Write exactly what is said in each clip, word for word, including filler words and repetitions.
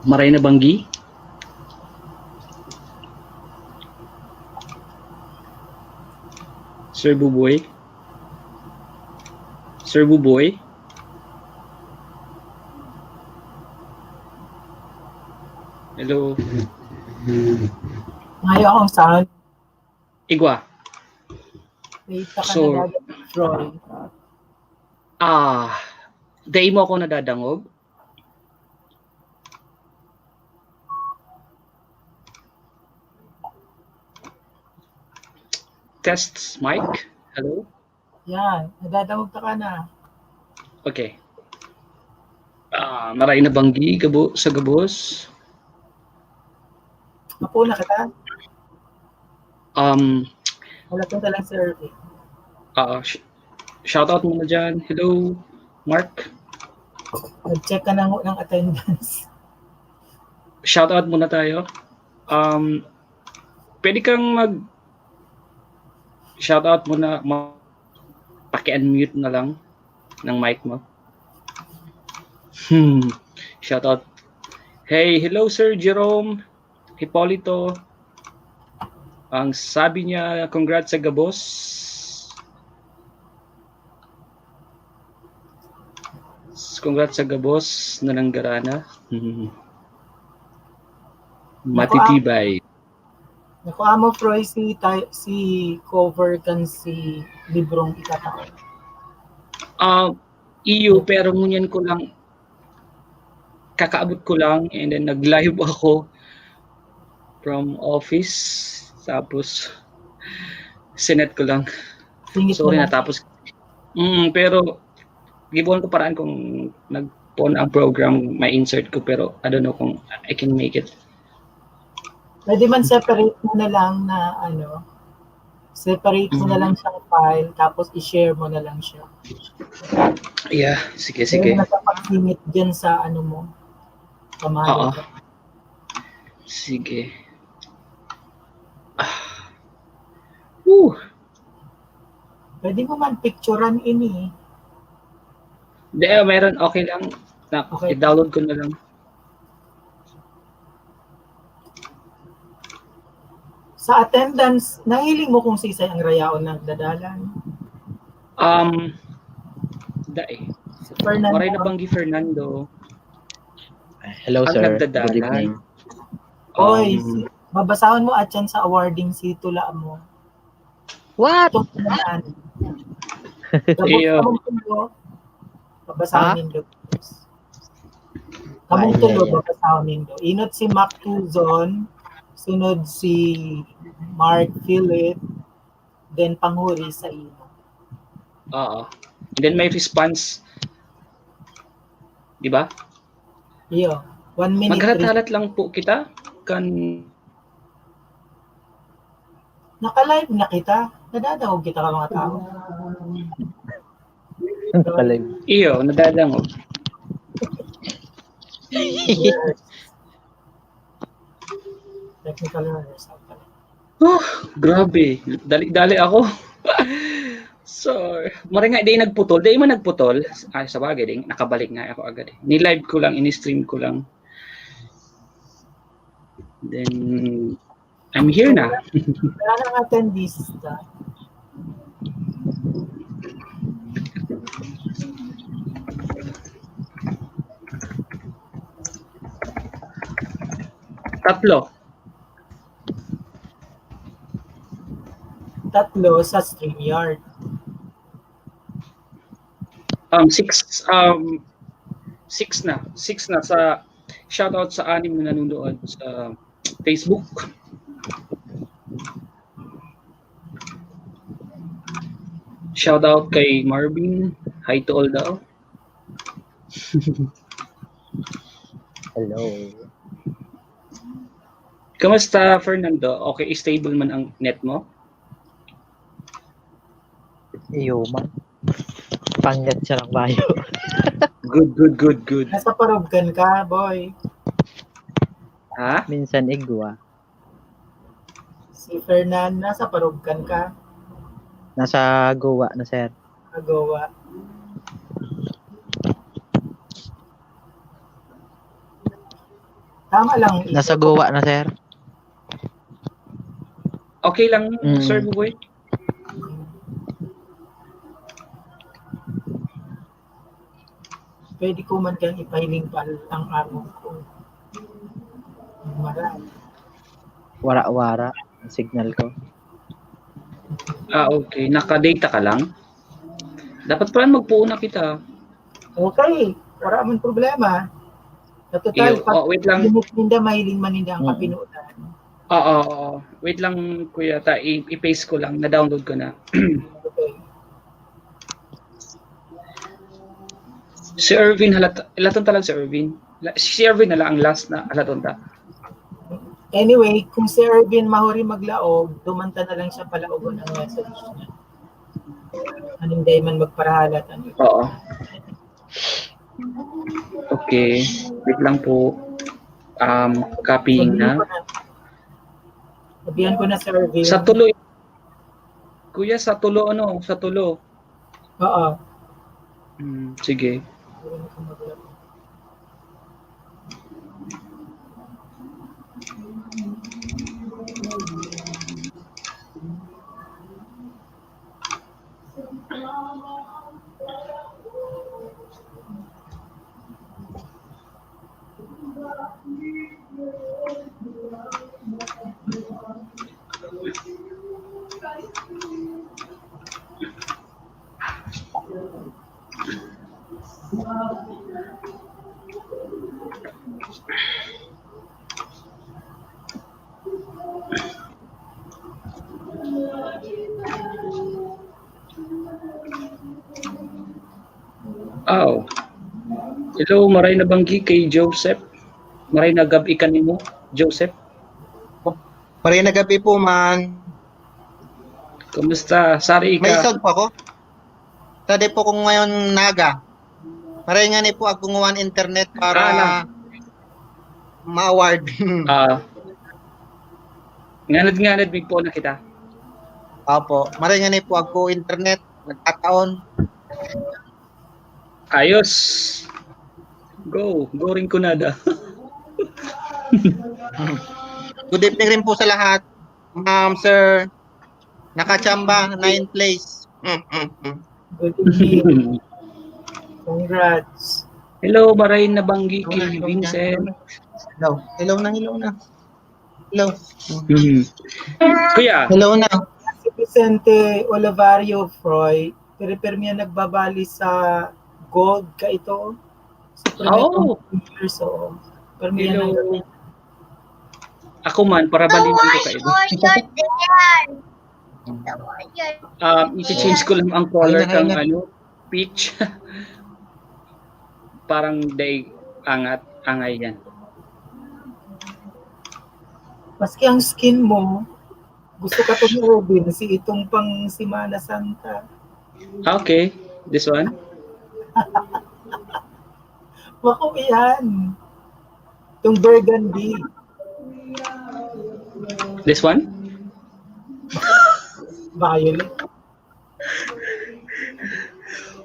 Maray na banggi? Sir Buboy? Sir Buboy? Hello? Mayo akong sound. Igwa. Wait, baka So, nagagat, Troy. Ah, dai mo ako nadadangog? Test mic? Hello? Yan, nadadangog ka na. Okay. Ah, maray na banggi gabo sa gabos. Apo na kita. Um, Wala pong talang survey. ah, sh- shoutout muna dyan. Hello, Mark. Nag-check ka na ng attendance. Shoutout muna tayo. Um, pwede kang mag shoutout muna, ma- paki-unmute na lang ng mic mo. Hmm. Shoutout. Hey, hello Sir Jerome Hipolito. Ang sabi niya, congrats sa gabos. Congrats sa gabos na nanggarana. Hmm. Matitibay. Naku, amo, Troy, si, si cover kan si librong ikataon. Ah, iyo, pero ngunyan ko lang, kakaabot ko lang, and then nag-live ako from office, tapos sinet ko lang. Singit Sorry, mo na. Natapos. Mm, pero gibuhan ko paraan kung nagpon ang program, ma-insert ko, pero I don't know kung I can make it. Pwede man separate mo na lang na ano, separate mo na lang siyang file, tapos i-share mo na lang siya. Yeah, sige, sige. Dahil nakapagsingit dyan sa ano mo, kamay. Oo. Sige. Ah. Woo! Pwede mo man picturean ini. Hindi, eh, meron. Okay lang. Na, Okay. I-download ko na lang. Sa attendance, nahiling mo kung sisay ang rayaon na nagdadalan? Um, dai. Si Fernando. Maray na banggi Fernando. Hello, Ang sir. nagdadalan. Good evening. Oy, Um, babasahon mo at yan sa awarding si tula mo. What? Ito naman. Iyo. Babasahon mo. Babasahon Ha? yung looks. Kamong Ay, tulo, ay, ay. Babasahon nindo. Inot si Mac Tuzon, sunod si Mark Philip, then panghuri sa imo. Oo. And then may response. Di ba? Iyo, one minute. Maghalat-halat lang po kita. Kan Naka-live na kita. Nadadangog kita ka mga tao. Naka-live. Iyo, nadadangog. Yes. Technical errors. Oh, grabe. Dali-dali ako. So, maray nga, di nagputol. Di man nagputol. Ay, sa bagay, di, nakabalik nga ako agad eh. Ni-live ko lang, ini-stream ko lang. Then, I'm here na. Wala nang attendees ka. Tatlo. Tatlo sa StreamYard. Um, six, um, six na. Six na sa shoutout sa anim na nanonood sa Facebook. Shoutout kay Marvin. Hi to all daw. Hello. Kamusta, Fernando? Okay, stable man ang net mo? Iyo man. Panggat siya ng bayo. Good, good, good, good. Nasa parubkan ka, boy. Ha? Minsan igwa. Si Fernan, nasa parubkan ka. Nasa Goa na, sir. Agawa. Tama lang. Nasa Goa na, sir. Okay lang, Mm. Sir Buboy? Pwede ko man kang ipahiling pa ang arong ko. Maray. Wara-wara ang signal ko. Ah, okay. Naka-data ka lang? Dapat pala magpuuna kita. Okay, wala man problema. Sa total, Iyo, pag oh, wait lang. limit ninda, mahiling man ninda ang Mm. kapinunan. Oo, oo. Wait lang, kuya. Ta, i- i-paste ko lang. Na-download ko na. Okay. Si Erwin, halat, halaton talaga si Erwin. La- Si Erwin na lang ang last na halaton ta. Anyway, kung si Erwin mahuri maglaog, dumanta na lang siya palaogon ang message niya. Anong day man magparahalat, ano? Oo. Okay. Wait lang po. Um, copying na. Sabihan ko na, Sir Erwin. Sa tulo. Kuya, sa tulo, ano? Sa tulo. Oo. Hmm, sige. Aw. Hello, maray na banggi kay Joseph. Maray na gab-i kanimo, Joseph. Maray na gab-i po, man. Kumusta? Sari May ka. isog pa ako. Tadi po kung ngayon naga. Maray nga ni po ako nguwan internet para Ah, na. ma-award. Ah. Nganad-nganad, big po na kita. Opo. Maray nga ni po ako internet. Nagkataon. Ayos. Go. Go rin kunada. Good evening rin po sa lahat. Ma'am, sir. Nakachamba, nine place. Good evening. Congrats. Hello, maray na banggi kay Vincent. Hello. Hello na, hello na. Hello. Hmm. Kuya, Hello na. Si Vicente Olivario Froy, pero pero niya nagbabali sa gold ka ito. Pero may Oo. Two years, oo. Pero may Hello. Ako man, para baliman ko kayo. Um, i-change ko lang ang color Ayun na, kang ayun na. Ano, peach. Parang day angat, angay yan. Maski ang skin mo, gusto ka to ni Robin, si itong pang Semana Santa. Ah, okay. This one? Bako yan. Itong burgundy. This one? Violet.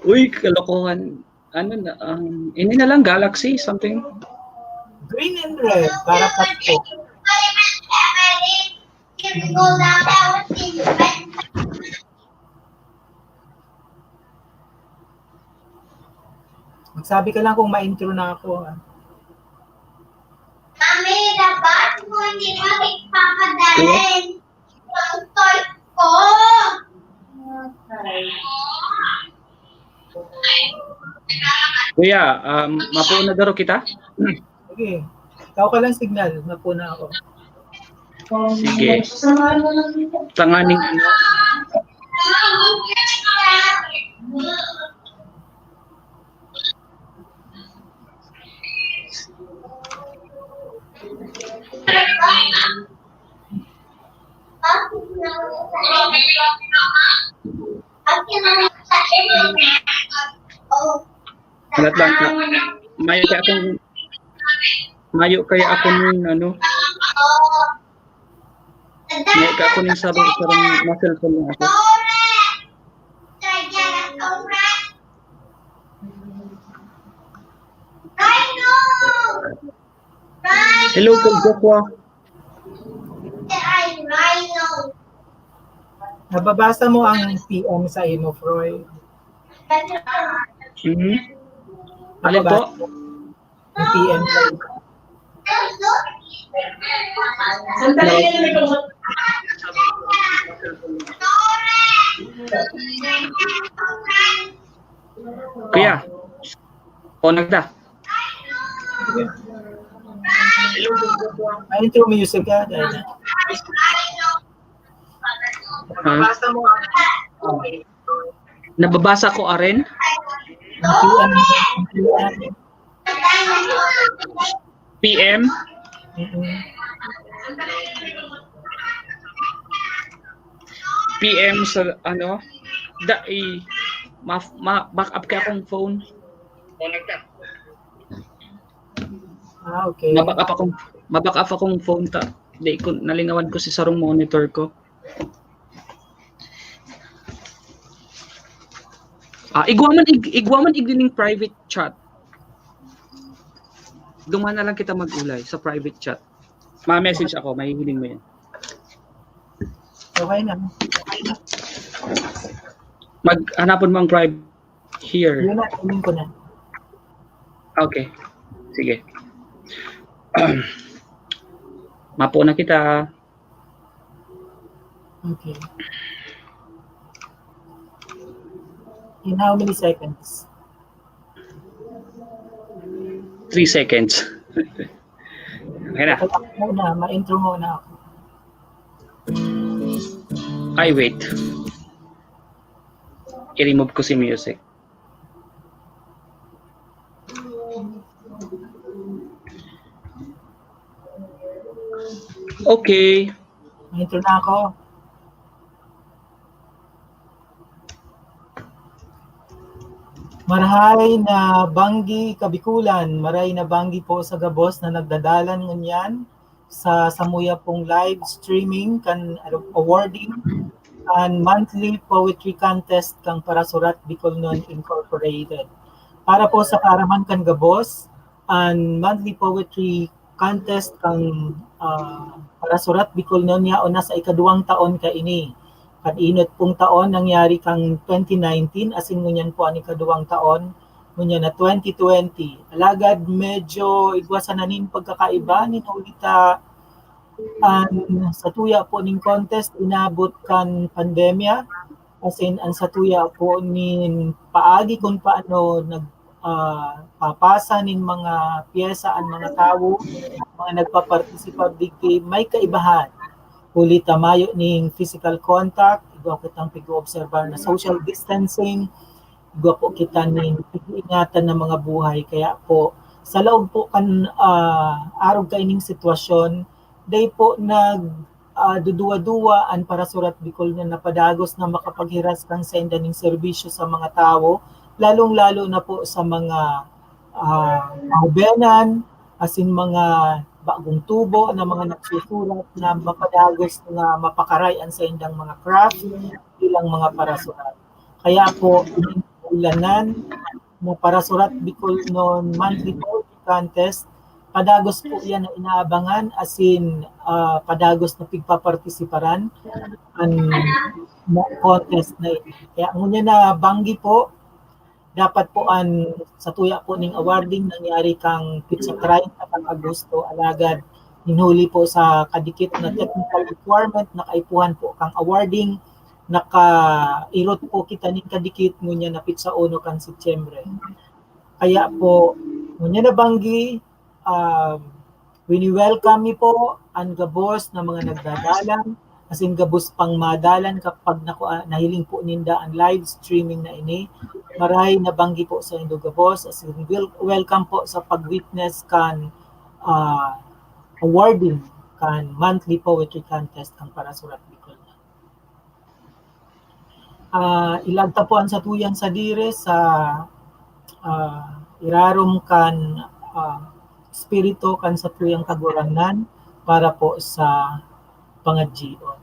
Uy, kalokohan. Ano na, um, ini na lang, Galaxy, something. Green and red, para Pasko. Magsabi ka lang kung ma-intro na ako, ah. Mami, dapat mo hindi mo nagpapadalhin ang toy ko. Kuya, um, mapuon na garo kita? Sige. Tao ka lang signal, mapuon na ako. Sige. Tanganing ano? Alat lang ka. Mayo kaya akong, mayo kaya ako nin, ano, mayo kaya ako nin sarong, sarong muscle ko lang ako. Hello, Paul Joshua. Nababasa mo ang P M sa imo, Froy? Mhm. Alin po? Nababasa mo ang P M sa imo? Kuya, o, nagda. Ay, intro music ka, dahil na. Ha? Nababasa ko aren? Ang P M. P M? Mm-mm. P M sa, ano, da, i, ma, ma, back up kaya akong phone. Ah, okay. Ma-back up akong, ma-back up akong phone ta. Di ko, nalingawan ko si sarong monitor ko. Ah, igwa man, ig-, igwa man igdi ning private chat. Duman na lang kita mag-ulay sa private chat. Ma-message ako, mahihiling mo yan. Okay na. Mag-, hanapon mo ang private here. Yun na, kunin ko na. Okay. Sige. Mapo na kita. Okay. In how many seconds? Three seconds. Okay na. Muna, ma-intro muna ako. Ay, wait. I-remove ko si music. Okay. Ito na ako. Marahay na banggi, Kabikulan. Maray na banggi po sa gabos na nagdadalan ngunyan sa samuya pong live streaming kan awarding kan monthly poetry contest kan Parasurat Bicolnon Incorporated. Para po sa kaaraman kan gabos, an monthly poetry contest kan, ah, Parasurat Bicolnon yaon na sa ikaduwang taon kaini. Kan inot pong taon nangyari kan twenty nineteen, asin ngunyan po an ikaduwang taon, ngunyan na twenty twenty. Alagad medyo igwa sana nin pagkakaiba, nin huli ta an satuya po nin contest inabot kan pandemya, asin an satuya po nin paagi kun paano nag-, ah, papasa nin mga pyesa an mga tawo, mga nagpapartisipar digdi may kaibahan. Huli ta mayo ning physical contact, igwa kitang pig-oobserbar na social distancing, igwa po kita nin pag-iingatan na mga buhay. Kaya po, sa laog po kan, ah, arog kaining sitwasyon, dai po nag, ah, duduwa-duwa an Parasurat Bicol na napadagos na makapaghiras kan sainda ning serbisyo sa mga tawo, lalong-lalo na po sa mga, ah, kahobenan, asin mga bagong tubo na mga nagsusurat na mapadagos na mapakaray an saindang mga craft bilang mga parasurat. Kaya po, ulanan na Parasurat Bicol non monthly poetry contest, padagos po yan na inaabangan, asin, ah, padagos na pigpapartisiparan an contest na ini. Kaya ngunyan na banggi po, dapat po an, sa tuya po ning awarding nangyari kang petsa treinta kan Agosto, alagad hinuli po sa kadikit na technical requirement na kaipuhan po kang awarding, nakairot po kita nin kadikit ngunyan na petsa uno kan Setyembre. Kaya po, ngunyan na banggi, um, wini-welcome mi po an gabos na mga nagdadalan, asin gabos pang madalan kapag naku-, ah, nahiling po ninda an live streaming na ini. Maray na banggi po saindo gabos, asin wel-, welcome po sa pag-witness kan, ah, awarding kan monthly poetry contest kan Parasurat Bicol. Ah, ilagta po an satuyang sadiri sa, ah, irarom kan, ah, espiritu kan satuyang Kagurangnan para po sa pangadyion.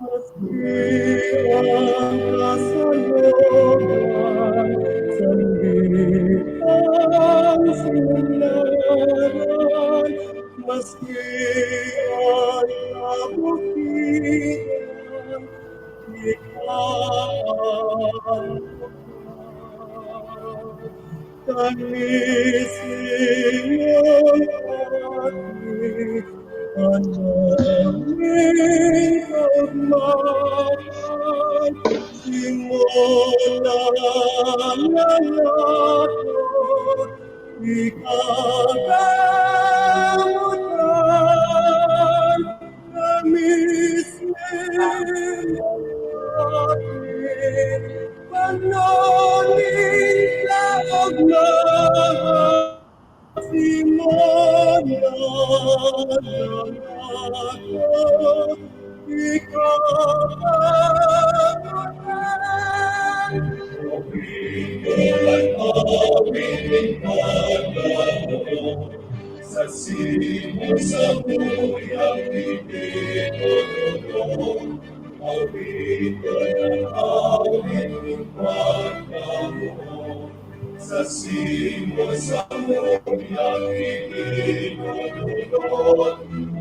Maski ang kasalogan, sandit ang sinularan, maski ang kabutihan, ikaw ang Kami sa iyo, Anak, ang aming pagmamahal, simula na nato ikagamutan. Kami sa iyo, Anak, ang aming pagmamahal, simula na nato ikagamutan. Sa simo, sa tuyang ipinututong, awit ko ng awit ning pagkamoon. Sa simo, sa tuyang ipinututong,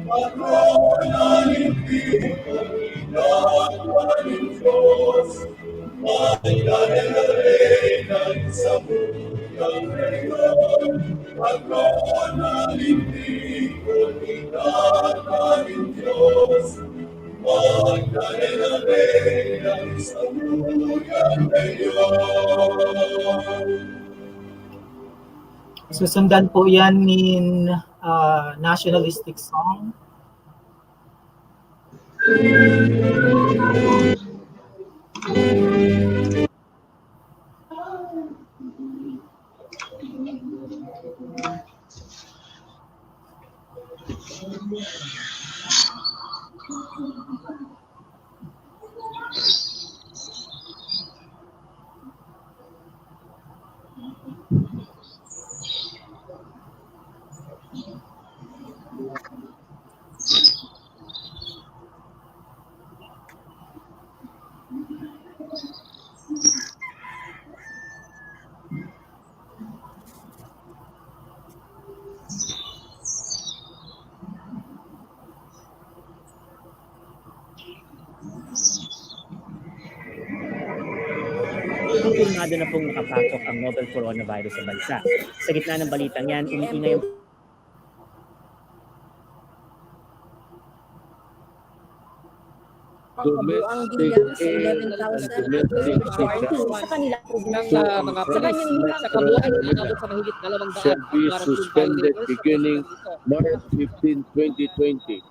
patronan nin tingog, inatwa nin Diyos. Magdalena Reyna, sa mundang rehiyon, patrona nin tingog, inatwa nin Diyos. Magdalena Reyna, sa mundang rehiyon. Susundan po yan nin, ah, nationalistic song. Kumpirmado na pong nakapatok ang novel coronavirus sa bansa. Sa gitna ng balitang yan, umiingay ang Ang kabuang bilang sa eleven thousand sa kanilang probinsya. Sa kanyang sa kabuuan, inabot sa mahigit dalawang daan shall be suspended beginning March fifteen, twenty twenty.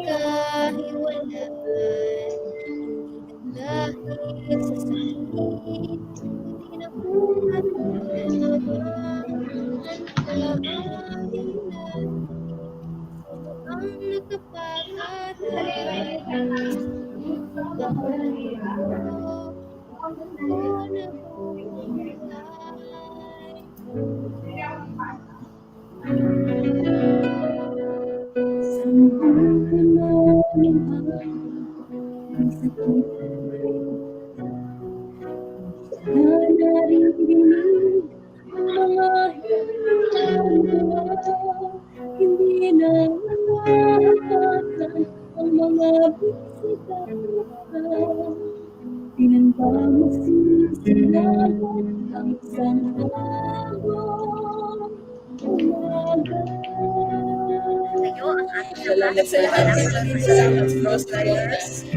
Kahiwalay, hindi naglahit sa sakit, hindi na buhay ang kaagihan. Ang nakapag-aral, ako na buhay. Hindi na mahatakan ang mga bisita. Pinanbamog, sinisinayan ang isang bagong umaga. Tayo ang ating Shalom, shalom, shalom, Rose Liners.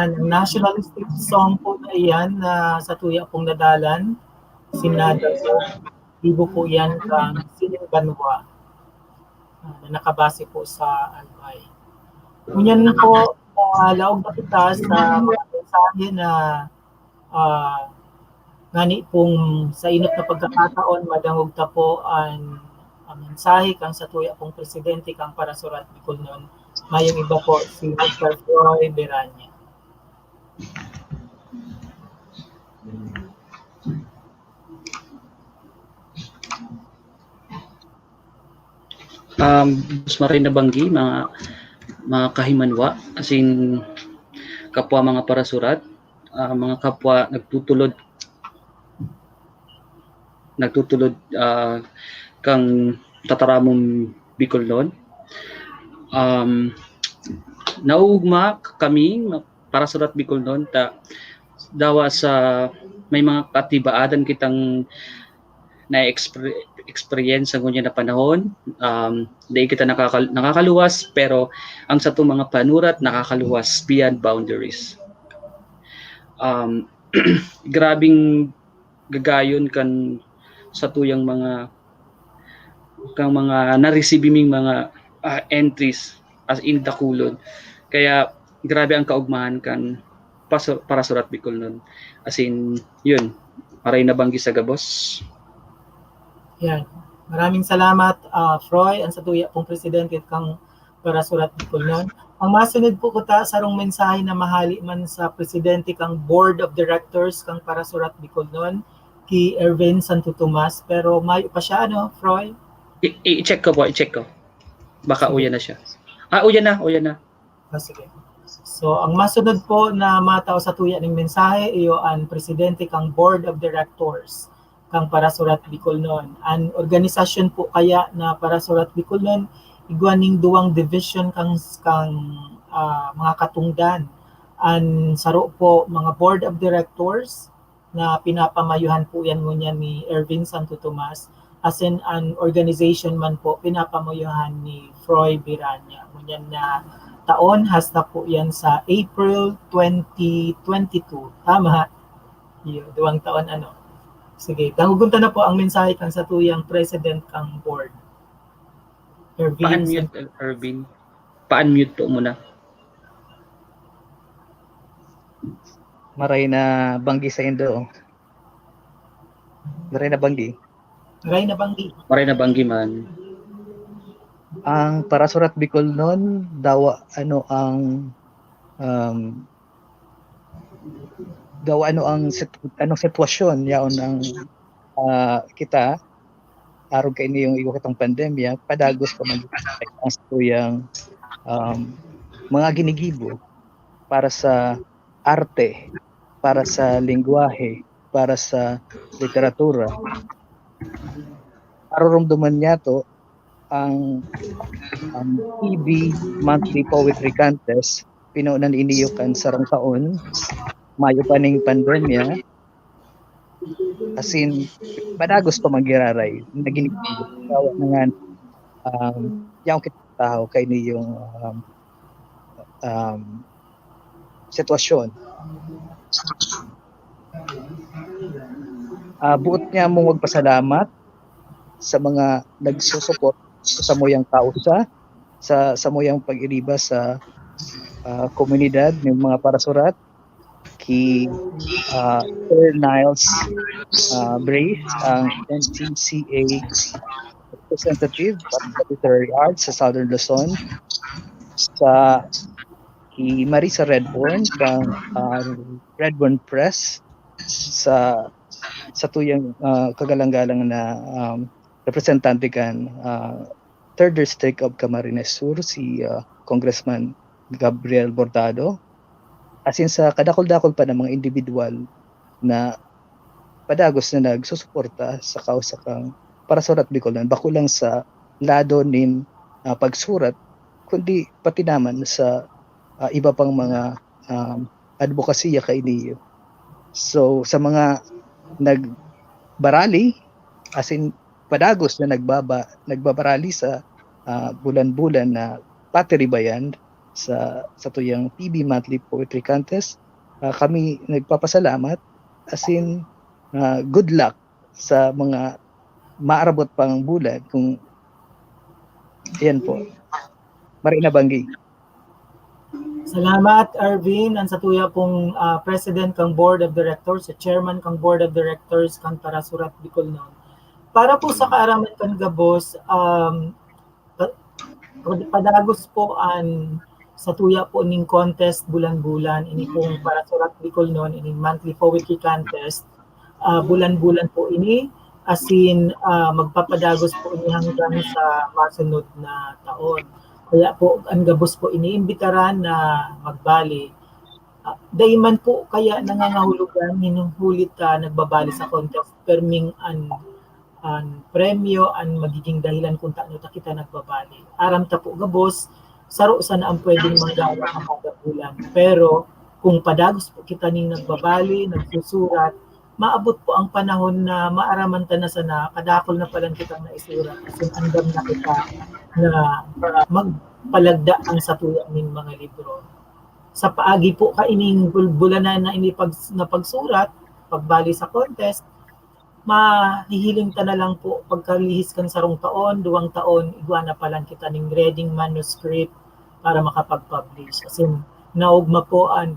Ang nationalistic song po na iyan na sa tuya pong nadalan, sinada po, gibo po iyan kan sining banwa, ah, na nakabase po sa Albay. Ngunyan po, ah, laog na kita sa mga mensahe na, ah, ngani pong sa inot na pagkakataon, madangog ta po an, an mensahe kan sa tuya pong presidente kan Parasurat Bicolnon. Mayong iba po si Mister Froy Beranya. Um, mas maray na banggi, mga, mga kahimanwa, asin kapwa mga parasurat, ah, mga kapwa nagtutulod, nagtutulod, ah, kang tataramong Bicolnon. Um, naugma kami, ma-, Parasurat Bicolnon, ta dawa sa may mga katibaadan kitang na-experience sa ngunyan na panahon. Um, dai kita nakakal-, nakakaluwas, pero ang satong mga panurat nakakaluwas beyond boundaries. Um, grabing gagayon kan satuyang mga, kan mga naresibi ming mga, ah, entries, as in dakulon. Kaya grabe ang kaugmahan kan pasu-, Parasurat Bicolnon. As in, yun, maray na banggi sa gabos. Yan. Maraming salamat, ah, Froy, ang sa tuya pong presidente kang Parasurat Bicolnon. Ang masunod po kuta, sarong mensahe na mahali man sa presidente kang Board of Directors kang Parasurat Bicolnon, ki Ervin Santo Tomas. Pero mayo pa siya, ano, Froy? I- i-check ko po, i-check ko. Baka uya na siya. Ah, uya na, uya na. Ah, sige. So, ang masunod po na matao sa tuya ning mensahe, iyo an presidente kang Board of Directors kang Parasurat Bicolnon. An organisasyon po kaya na Parasurat Bicolnon, igwa ning duwang division kang, kang, ah, mga katungdan. An saro po, mga Board of Directors, na pinapamayuhan po yan ngunyan ni Ervin Santo Tomas, asin an organization man po pinapamayuhan ni Froy Biranya. Ngunyan na taon, hasta po yan sa April twenty twenty-two. Tama? Iyo, duwang taon, ano. Sige, dangogon ta na po ang mensahe kan satuyang president kang board. Ervin Pa-unmute, Ervin. Pa-unmute po muna. Maray na banggi saindo. Maray na banggi. Maray na banggi. Maray na banggi man. Ang Parasurat Bicolnon, dawa ano ang, um, dawa ano ang sit-, anong sitwasyon yaon ang, ah, kita arog kaini yung igwa kitang pandemya, padagos pa man ang satuyang, um, mga ginigibo para sa arte, para sa lengwahe, para sa literatura. Maroromdoman niyato ang, ang T B Monthly Poetry Contest, pinaunan ini kan sarong taon, mayo pa ning pandemya. Asin, padagos pa man giraray, nagin-, tawa na nga, um, yaon kita tahaw kaini yung, um, um, sitwasyon. Ah, boot niya mong magpasalamat sa mga nagsusuporta sa samuyang kausa, sa samuyang pag-iriba sa, ah, komunidad ning mga parasurat, ki, ah, Sir Niles, ah, Brace, ang N C C A representative para sa literary arts sa Southern Luzon, sa ki Marisa Redborn kang, ah, Redborn Press, sa, sa tuyang, ah, kagalang-galang na, um, representante kan, ah, Third District of Camarines Sur, si, ah, Congressman Gabriel Bordado. Asin sa kadakul-dakul pa na mga individual na padagos na nagsusuporta sa kausa kang Parasurat Bicolnon, bako lang sa lado nin, ah, pagsurat, kundi pati naman sa, ah, iba pang mga, um, adbokasiya kaini. So, sa mga nagbarali, asin padagos na nagbaba-, nagbabarali sa, ah, bulan-bulan na patiribayan, sa satuyang P B Monthly Poetry Contest. Ah, kami nagpapasalamat, as in, ah, good luck sa mga maarabot pang bulan kung, ayan po, maray na banggi. Salamat, Arvin. Ang satuya pong, ah, President kang Board of Directors, sa Chairman kang Board of Directors kang Parasurat Bicolnon. Para po sa kaaraman kan gabos, um, pa-, padagos po an satuya po ning contest bulan-bulan, ini pong Parasurat Bicolnon, ini monthly poetry contest. Ah, bulan-bulan po ini, as in, ah, magpapadagos po ini hanggang sa masunod na taon. Kaya po, ang gabos po iniimbitaran na magbali. Ah, dai man po kaya nangangahulugan, hinuhuli ta nagbabali sa contest, perming an, an premyo, an magiging dahilan kung tano ta kita nagbabali. Aram ta po gabos, saro sana ang pwedeng manggawa sa kada bulan. Pero kung padagos po kita ning nagbabali, nagsusurat, maabot po ang panahon na maaraman ta na sana, kadakul na palan kitang naisurat. As in, andam na kita na magpalagda ang satuya ning mga libro. Sa paagi po kaining bul-, bulanan na ini pag-, na pagsurat, pagbali sa contest, mahihiling ta na lang po pagkalihis kan sarong taon, duwang taon, igwa na palan kita ning reading manuscript para makapag-publish. As in, naogma po an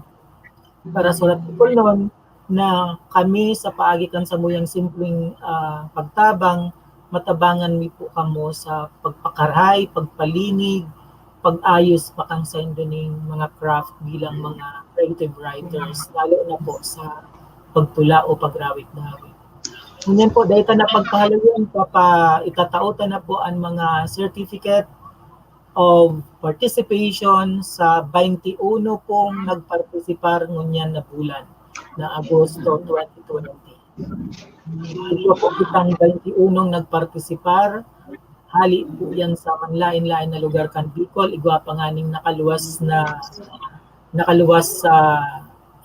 Parasurat Bicolnon na kami sa paagi kan samuyang simpleng, ah, pagtabang, matabangan mi po kamo sa pagpakarahay, pagpalinig, pag-ayos pa kan saindo ning mga craft bilang mga creative writers, lalo na po sa pagtula o pagrawit-dawit. Ngunyan po, dahil ta na pagpahalayon, papa-, itatao ta na po ang mga certificate of participation sa baynti uno pong nagpartisipar ngunyan na bulan, na Agosto twenty twenty. Igwa po kitang baynti unong nagpartisipar, hali po yan sa manlaen-laen na lugar kan Bicol, igwa pa nganing nakaluwas na, nakaluwas sa,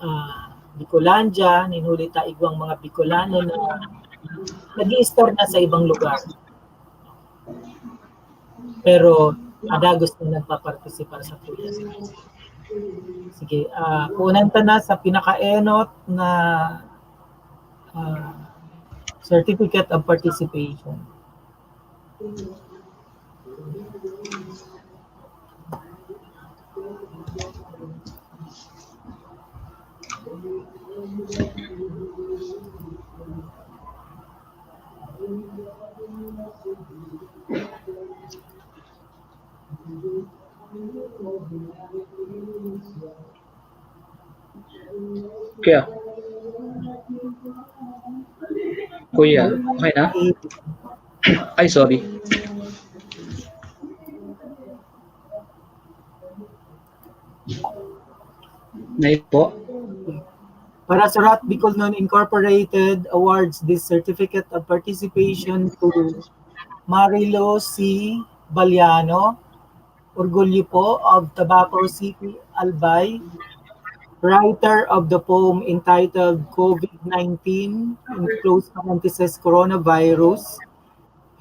ah, Bicolandia, nin huli ta igwang mga Bicolano na nag-i-istar na sa ibang lugar. Pero padagos na nagpapartisipar sa Kuya. Sige, ah, kunan ta na sa pinakaenot na, ah, certificate of participation. Kuya. Kuya, okay na? Ay, sorry. Nay po. Parasurat Bicolnon Incorporated awards this certificate of participation to Marilo C. Baliano, Orgulyo po, of Tabaco City, Albay, writer of the poem entitled COVID nineteen, in close parenthesis, Coronavirus,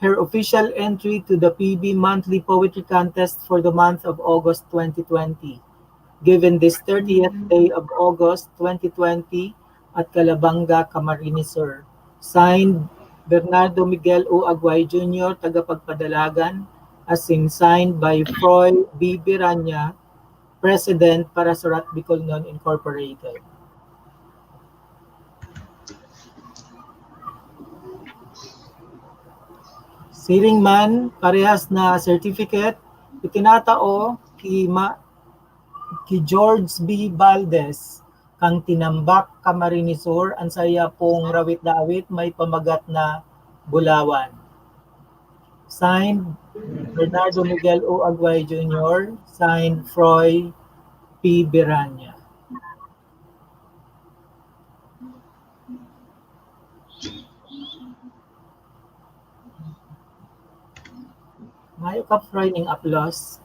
her official entry to the P B Monthly Poetry Contest for the month of August twenty twenty, given this thirtieth day of August twenty twenty at Calabanga, Camarines Sur. Signed, Bernardo Miguel O. Aguay Junior, tagapagpadalagan, as in signed by Froy B. Biranya, President, Parasurat Bicolnon Incorporated. Siring man, parehas na certificate, itinatao ki, ma, ki George B. Valdez, kan Tinambac, Camarines Sur, an saiya pong rawit-dawit may pamagat na Bulawan. Signed, Bernardo Miguel O. Aguay Junior, signed, Froy P. Biranya. Mayo ka, Froy, ning aplos.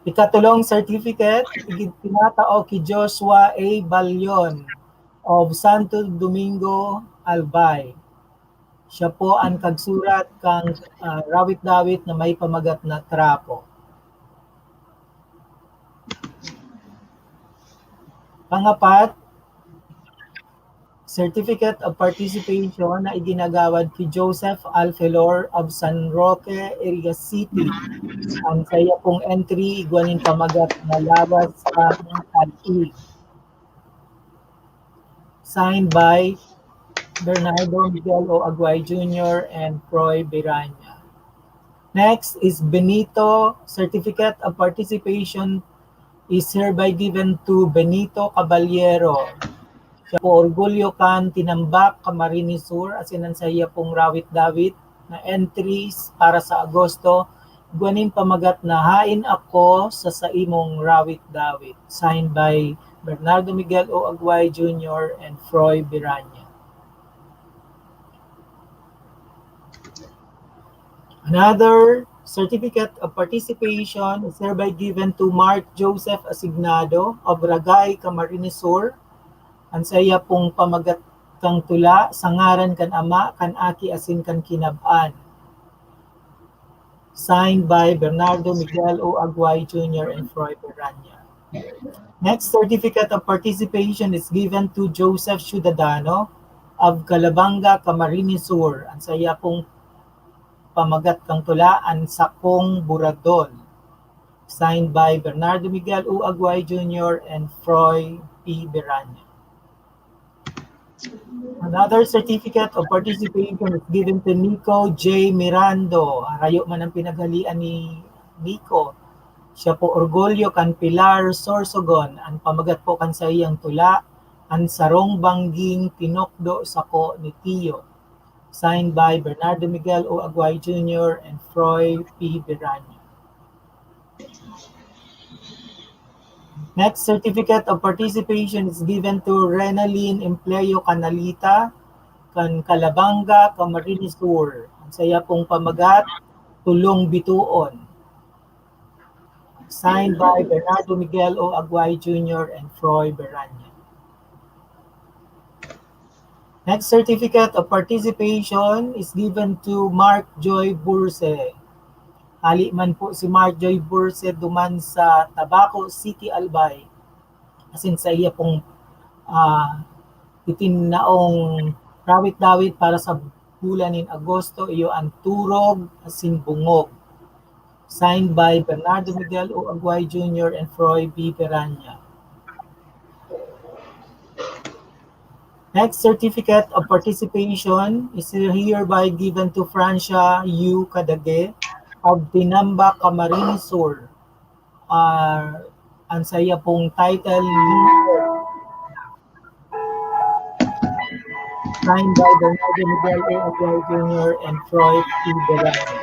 Ikatulong certificate, igi-, itinatao ki Joshua A. Balion of Santo Domingo, Albay. Siya po an kagsurat kan, ah, rawit-dawit na may pamagat na Trapo. Pangapat, Certificate of Participation na iginagawad ki Joseph Alfelor of San Roque, Iriga City. Ang saiya pong entry, igwa nin pamagat na Lawas kan Taig. Signed by Bernardo Miguel O Aguay Junior and Froy Biranya. Next is Benito. Certificate of Participation is hereby given to Benito Caballero. Siya po orgulyo kan Tinambak, Camarines Sur, asin an saiya pong rawit-dawit na entries para sa Agosto, igwa nin pamagat na Haen Ako sa Saimong Rawit-dawit. Signed by Bernardo Miguel O Aguay Junior and Froy Biranya. Another certificate of participation is hereby given to Mark Joseph Asignado of Ragay, Camarines Sur. Ang saiya pong pamagat kan tula sa ngaran kan Ama, kan Aki, asin kan Kinab-an. Signed by Bernardo Miguel O Aguay Junior and Froy Beranya. Next certificate of participation is given to Joseph Ciudadano of Calabanga, Camarines Sur. Ang saiya pong pamagat kan tula, An Sakong Buradol. Signed by Bernardo Miguel O Aguay Junior and Froy P Beranya. Another certificate of participation is given to Nico J Mirando. Harayo man ang pinaghalian ni Nico. Siya po orgulyo kan Pilar Sorsogon. Ang pamagat po kan saiyang tula, An Sarong Bangging Tinukdo Sako ni Tiyo. Signed by Bernardo Miguel O Aguay Junior and Froy P Beranya. Next certificate of participation is given to Renalyn Empleo Canalita, kan Calabanga, Camarines Sur. Ang saiya pong pamagat, Tulong Bitoon. Signed by Bernardo Miguel O Aguay Junior and Froy Beranya. Next certificate of participation is given to Mark Joy Burse. Hali man po si Mark Joy Burse duman sa Tabaco City, Albay. Asin saiya pong, ah, itinaong rawit-dawit para sa bulan nin Agosto, iyo an Turog asin Bungog. Signed by Bernardo Miguel O Aguay Junior and Froy B Beranya. Next certificate of participation is hereby given to Francia U Cadage of Tinambak, Camarines Sur. Ah, ang saiya pong title, Signed by Bernardo Miguel A Aguilar Junior and Froy P Beranya.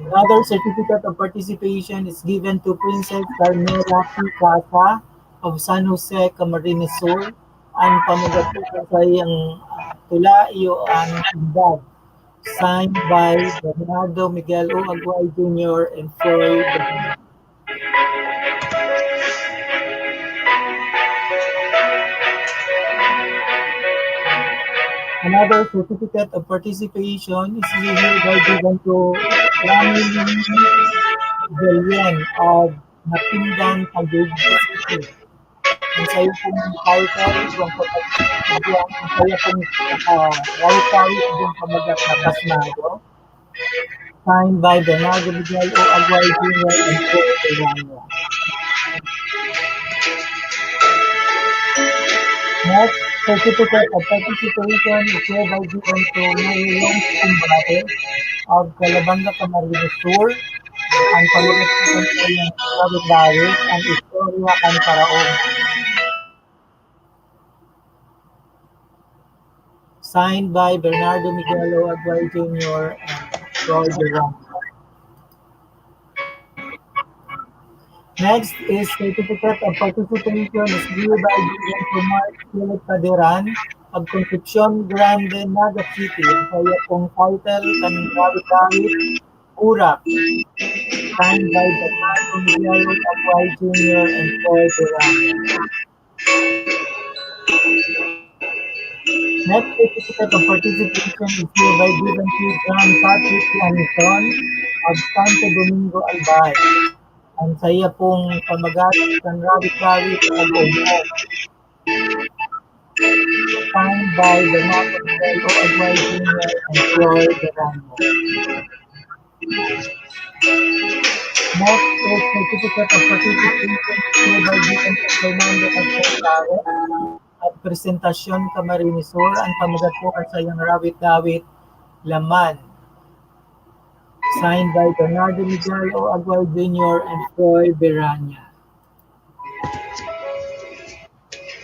Another certificate of participation is given to Princess Carmela P Casa of San Jose, Camarines Sur. Ang pamagat po kan saiyang, ah, tula, iyo an Simbag. Signed by Bernardo Miguel O Aguilar Junior and Froy Beranya. Another certificate of participation is hereby given to Rami Belen of Matindan, Taguig City. Ang sayo pong title, igwang pag-, igwang, ang sayo pong, ah, writer, igwang pamagat na Pasmado. Signed by Bernardo Miguel O Aguilar Junior and Froy Beranya. Next, certificate of participation is hereby given to Marilyn Simbate of Calabanga, Camarines Sur. Ang pamagat po kan saiyang rawit-dawit, An Istorya kan Paraoma. Signed by Bernardo Miguel O Aguilar Junior and Froy Beranya. Next is certificate of participation is hereby given to Mark Philip Caderan of Concepcion Grande, Naga City. Ang sayo pong title kan rawit-dawit, Urak. Signed by Bernardo Miguel Aguilar Junior and Froy Beranya. Next certificate of participation is hereby given to John Patrick Lanison of Santo Domingo, Albay. Ang saiya pong pamagat kan Rawit-Rawit, Pag-umpok. Signed by Bernardo Miguel O. Aguay Junior and Roy Verano. Next is certificate of participation hereby given to Fernando Conceptaro at Presentacion, Camarines Sur. Ang pamagat po kan saiyang Rawit-Rawit, Laman. Signed by Bernardo Miguel O. Aguay Junior and Troy Berania.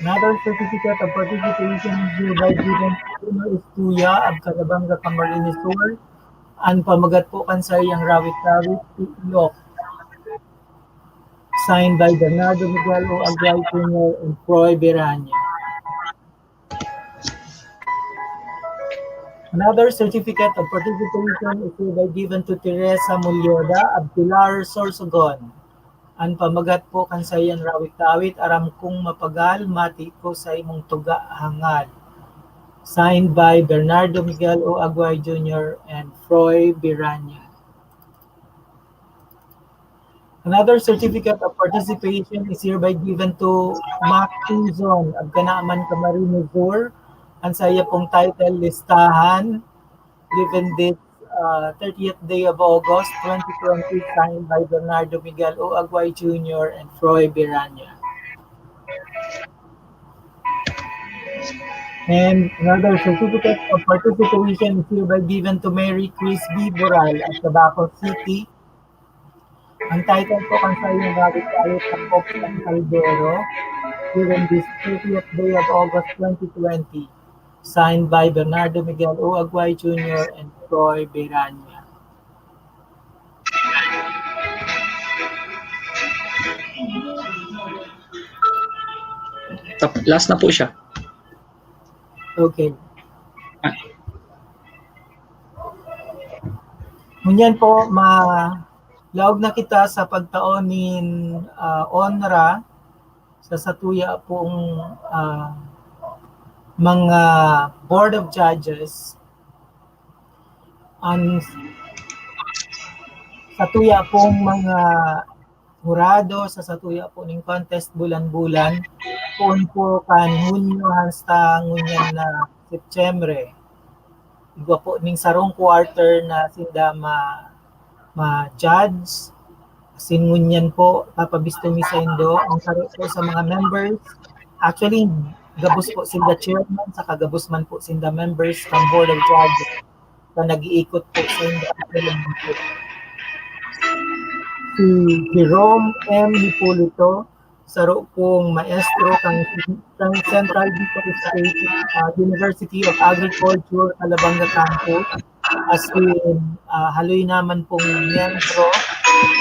Another certificate of participation is hereby given to Bruno Estuya of Calabanga, Camarines Sur. Ang pamagat po kan saiyang Rawit-Rawit, Iilok. Signed by Bernardo Miguel O. Aguay Junior and Troy Berania. Another certificate of participation is hereby given to Teresa Mulyoda of Pilar, Sorsogon. Ang pamagat po kan saiyang Rawit-Rawit, Aram Kong Mapagal, Mati Ko sa Imong Tuga, Hangal. Signed by Bernardo Miguel O. Aguay Junior and Froy Biranya. Another certificate of participation is hereby given to Mac Tizon of Canaman, Camarines Sur. Ang saiya pong title, Listahan, given this uh, thirtieth day of August, twenty twenty, signed by Bernardo Miguel O. Aguay Junior and Froy Biranya. And another certificate of participation is hereby given to Mary Chris B. Boral of Tabaco City. Ang title po kan saiyang Rawit-Rawit, Takop kan Kaldero, during this thirtieth day of August twenty twenty. Signed by Bernardo Miguel O. Aguay Junior and Troy Beranya. Tap- Last na po siya. Okay. Ah. Ngunyan po, ma laog na kita sa pagtao nin ah, onra sa satuya pong ah, mga Board of Judges. Ang satuya pong mga hurado sa satuya po ning contest bulan-bulan, poon po kan Hunyo hasta ngunyan na Setyembre. Igwa po ning sarong quarter na sinda ma, ma-judge. Asin ngunyan po, papabisto mi saindo, ang saro po sa mga members. Actually, gabos po sinda chairman, saka gabos man po sinda members kan Board of Judges na nag-iikot po saindo. Si Jerome M. Hipolito, saro pong maestro kan, kan Central Bicol State ah, University of Agriculture, Calabanga Campus, asin ah, haloy naman pong miyembro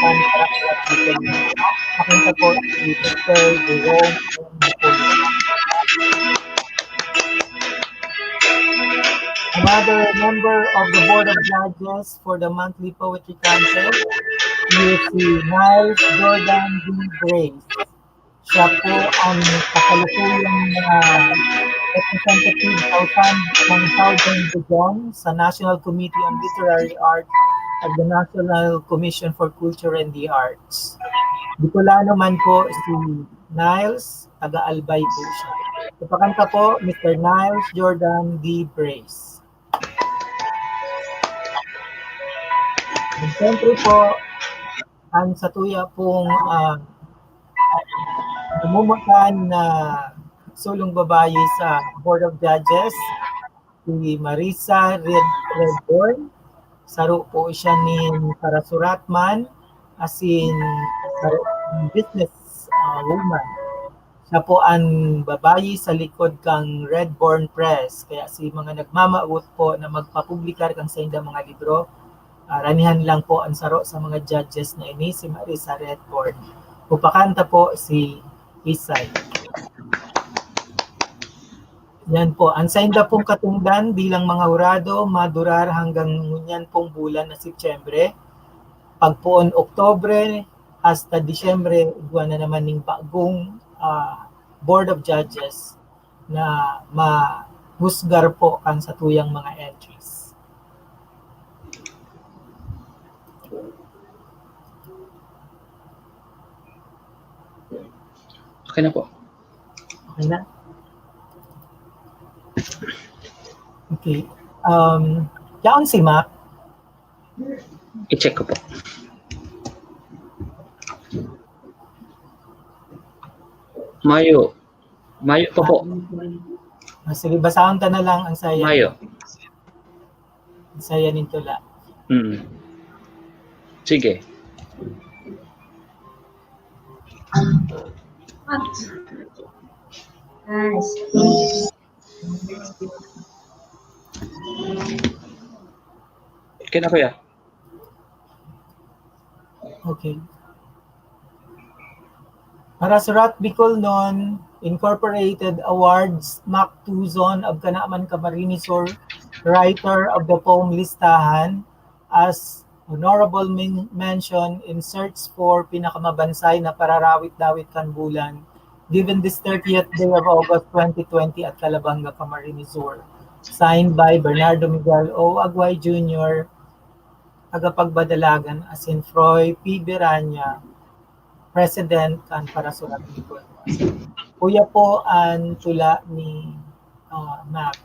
kan Karakterang Bicol. Pakanta po si Mister Jerome M. Hipolito. Another member of the Board of Judges for the monthly poetry contest is si Niles Jordan D. Grace. Siya po ang kasalukuyang ah, representative sa Southern, ng Southern Luzon sa National Committee on Literary Arts of the National Commission for Culture and the Arts. Bicolano man po si Niles, taga Albay po siya. Ipakanta po, Mister Niles Jordan D. Brace. And siyempre po, ang satuya pong ah, namumutan na sulong babayi sa Board of Judges, si Marisa Red, Redborn. Saro po siya ni Sarasuratman, asin saro business ah, woman. Siya po ang babayi sa likod kang Redborn Press. Kaya si mga nagmamawot po na magpapublikar kang sainda mga libro, ah, ranihan lang po ang saro sa mga judges na ini, si Marisa Redborn. Upakanta po si Isay. Yan po. Ang sainda pong katungdan bilang mga hurado, madurar hanggang ngunyan pong bulan na Setyembre. Pagpoon Oktobre hasta Disyembre, igwa na naman ning bagong ah, Board of Judges na mahusgar po kan satuyang mga entries. Okay na po. Okay na? Okay. Um, yaon si Mac. I-check ko po. Mayo. Mayo pa po. Ah, sige, basahon ta na lang ang saya. Mayo. Ang saya nin tula. Mm. Sige. Okay na, kuya. Okay. Parasurat Bicolnon Incorporated awards Mac Tuzon of Canaman, Camarines Sur, writer of the poem Listahan, as honorable men- mention in search for pinakamabansay na pararawit-dawit kan bulan, given this thirtieth day of August twenty twenty at Calabanga, Camarines Sur. Signed by Bernardo Miguel O. Aguay Junior, tagapagbadalagan, asin Froy P. Beranya, President kan Parasurat Bicolnon. Uya po an tula ni ah, Mac.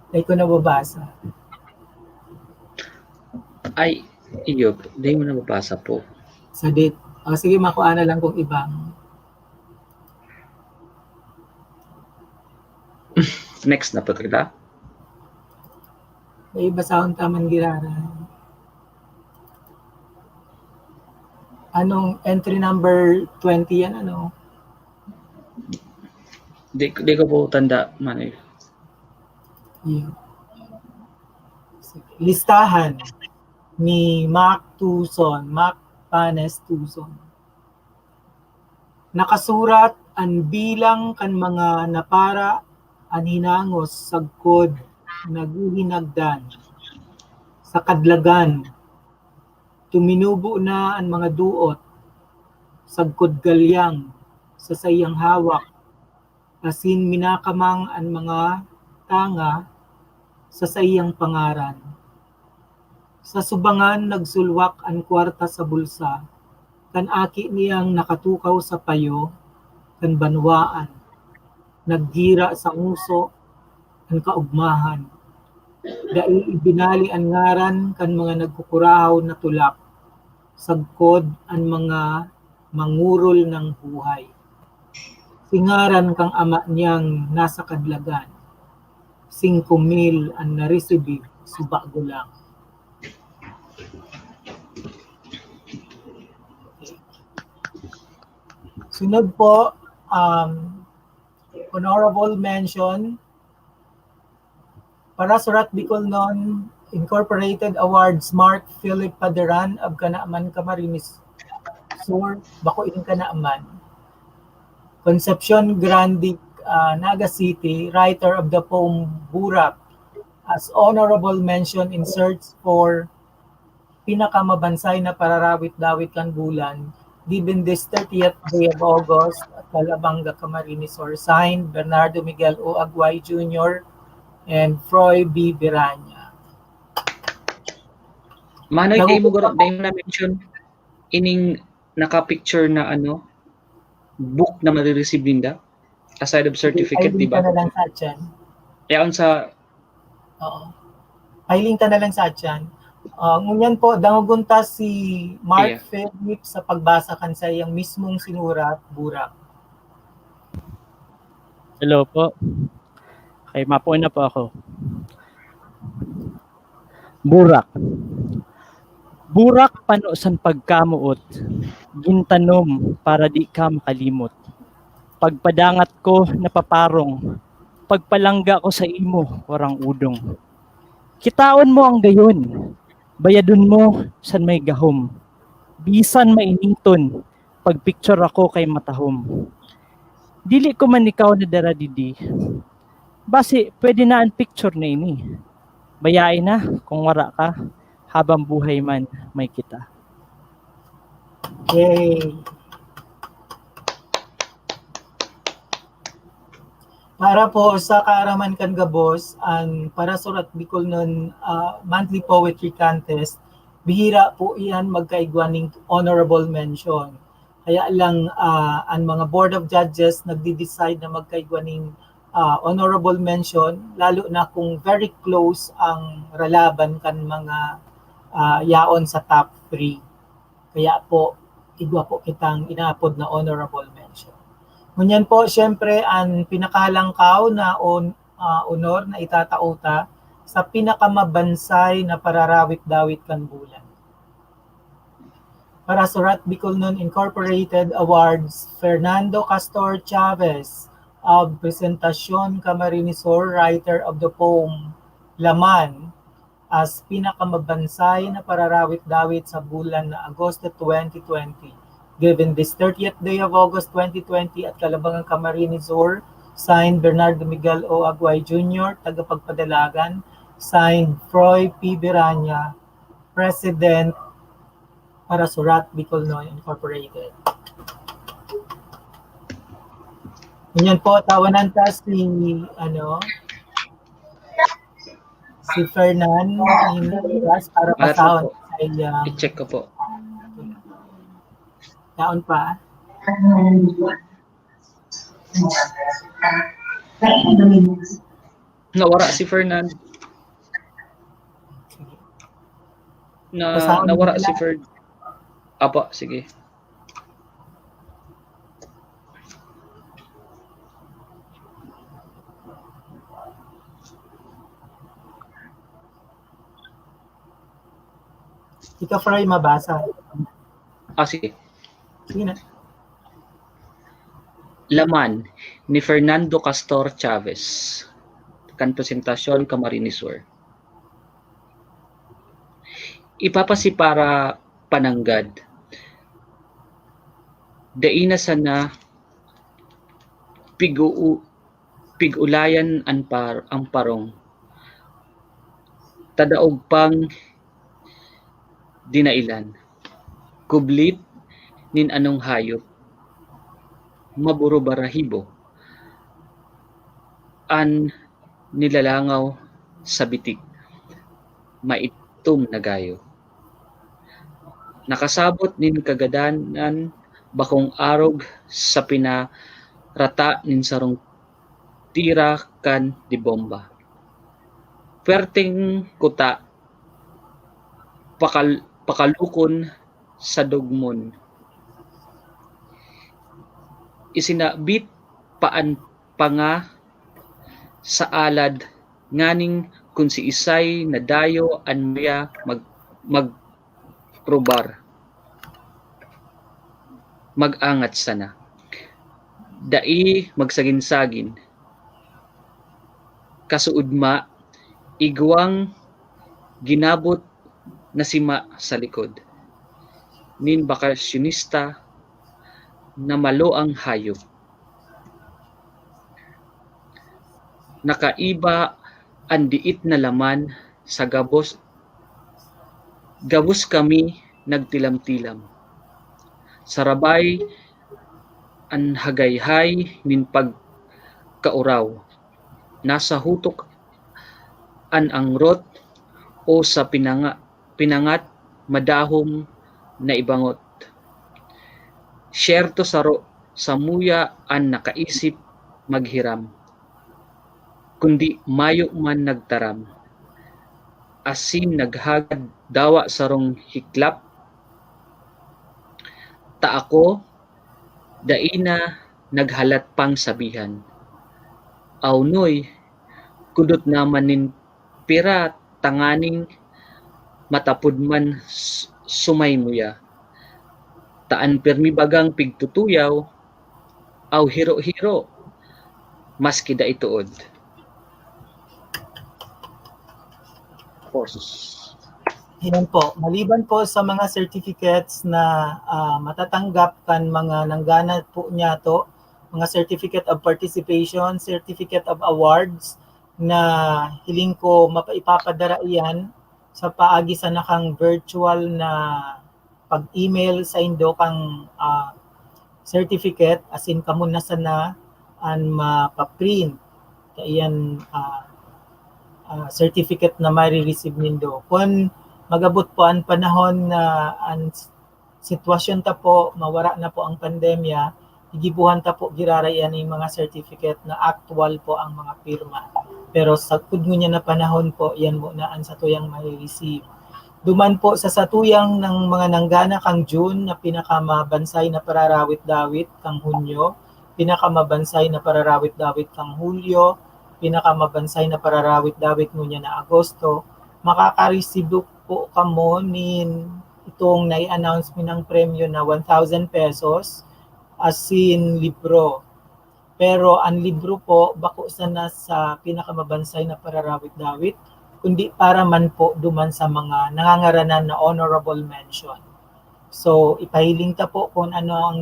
Dai ko nababasa. Ay, iyo, dai mo nababasa po. Sadit. O sige, makua na lang kung ibang. Next na po kita. May basahon ta man giraray. Anong entry number twenty yan, ano? Di, di ko po tanda, Manoy. Yun. Sige. Listahan ni Mac Tuson, Mac Panes Tuson. Nakasurat an bilang kan mga napara an hinangos sagkod naghihinagdan. Sa kadlagan, tuminubo na an mga duot, sagkod galyang sa saiyang hawak, asin minakamang an mga tanga sa saiyang pangaran. Sa subangan, nagsulwak an kwarta sa bulsa kan aki niyang nakatukaw sa payo kan banwaan. Naggira sa nguso an kaugmahan. Dai ibinali an ngaran kan mga nagkukurahaw na tulak, sagkod an mga mangurol ng buhay. Si ngaran kang ama niyang nasa kadlagan, singko mil an naresibi subago lang. Sunod po, um, honorable mention, Parasurat Bicolnon Incorporated awards Mark Philip Paderan of Canaman, Camarines Sur, bako in Canaman. Concepcion Grande, uh, Naga City, writer of the poem Burak, as honorable mention in search for pinakamabansay na pararawit-dawit kan bulan, given this thirtieth day of August, at Calabanga, Camarines Sur, signed, Bernardo Miguel O. Aguay Junior and Froy B. Biranya. Manoy, di mo garo, di mo na-mention ining naka-picture na ano, book na marireceive ninda? Aside of certificate, di ba? Pailing ta na lang sa atyan. Yaon sa Oo. Pailing ta na lang sa atyan. Uh, ngunyan po, dangogon ta si Mark Philip sa pagbasa kan saiyang mismong sinurat, Burak. Hello po. Okay, mapuon na po ako. Burak. Burak pano san pagkamoot, gintanom para di ka makalimot. Pagpadangat ko napaparong, pagpalangga ko sa imo, warang udong. Kitaon mo ang gayon, bayadon mo san may gahom. Bisan mainiton, pagpicture ako kay matahom. Dili ko man ikaw nadara didi. Basi, pwede na an picture na ini. Bayae na, kung wara ka, habang buhay man, may kita. Yay! Para po sa kaaraman kan gabos, an Parasurat Bicolnon, ah, Monthly Poetry Contest, bihira po iyan magkaigwa ning honorable mention. Kaya lang, ah, ang mga Board of Judges nagde-decide na magkaigwa ning, ah, honorable mention, lalo na kung very close ang ralaban kan mga, ah, yaon sa top three. Kaya po, igwa po kitang inaapod na honorable mention. Ngunyan po, siyempre, ang pinakalangkaw na on-, ah, honor na itatao ta sa pinakamabansay na pararawit-dawit kan bulan. Para Surat Bicolnon Incorporated awards Fernando Castor Chavez of Presentacion, Camarines Sur, writer of the poem Laman, as pinakamabansay na pararawit-dawit sa bulan na Agosto twenty twenty. Given this thirtieth day of August twenty twenty at Calabangan, Camarines Sur, signed Bernardo Miguel O. Aguay Junior, tagapagpadalagan, signed Froy P. Biranya, President para Surat Bicolnon Incorporated. Ngunyan po, tawanan ta si, ano, si Fernan Hinoras para pasahon sa iyang... I-check ko po. Taon pa. Nawara si Fernan. Na, nawara si Fern. Apa, sige. Ikaw, Fry, mabasa. Ah, sige. Sige na. Laman, ni Fernando Castor Chavez. Kan Presentacion, Camarines Sur. Ipapasipara pananggad. Dai na sana pig-uu-, pig-ulayan an par-, ang parong. Tadaog pang dinailan. Kublit nin anong hayop. Maburubarahibo. An nilalangaw sa bitik. Maitom na gayo. Nakasabot nin kagadanan bakong arog sa pinarata nin sarong tira kan de bomba. Pwerteng kuta, pakal-, pakalukon sa dugmon. Isinabit pa an panga sa alad nganing kun siisay na dayo an muya mag-, magprobar, mag-angat sana. Dai magsagin-sagin. Kasuodma, igwang ginabot na sima sa likod nin bakasyonista na maloang hayop. Nakaiba an diit na laman sa gabos, gabos kami nagtilam-tilam. Sarabay an hagayhay nin pagkauraw. Nasa hutok an angrot o sa pinanga-, pinangat madahom na ibangot. Siyerto saro samuya an nakaisip maghiram, kundi mayo man nagtaram, asin naghagad dawa sarong hiklap. Ta ako, dai na naghalat pang sabihan. Awnoy, kudot naman nin pira tanganing matapod man s-, sumaymuya. Ta an pirmi bagang pigtutuyaw, aw hiro-hiro, maski dai tuod. Forces. Ayan po. Maliban po sa mga certificates na, ah, matatanggap kan mga nanggana po niyato, mga certificate of participation, certificate of awards, na hiling ko mapa-, ipapadara iyan sa paagi sana kang virtual na pag-email saindo kang, ah, certificate, asin kamo na sana an mapaprint kaiyan, ah, ah, certificate na mare-receive nindo. Kun mag-abot po an panahon na an sitwasyon ta po, mawara na po ang pandemya, igibuhan ta po giraray yan yung mga certificate na actual po ang mga pirma. Pero sa kudngon niya na panahon po, yan muna ang satuyang mai-receive. Duman po sa satuyang ng mga nanggana kang June na pinakamabansay na pararawit-dawit kang Hunyo, pinakamabansay na pararawit-dawit kang Hulyo, pinakamabansay na pararawit-dawit ngunyan na Agosto, makakareceive po kamo nin itong nai-announce mi ng premyo na one thousand pesos, asin libro. Pero ang libro po, bako sana sa pinakamabansay na pararawit-dawit, kundi para man po duman sa mga nangangaranan na honorable mention. So, ipahiling ta po kung ano ang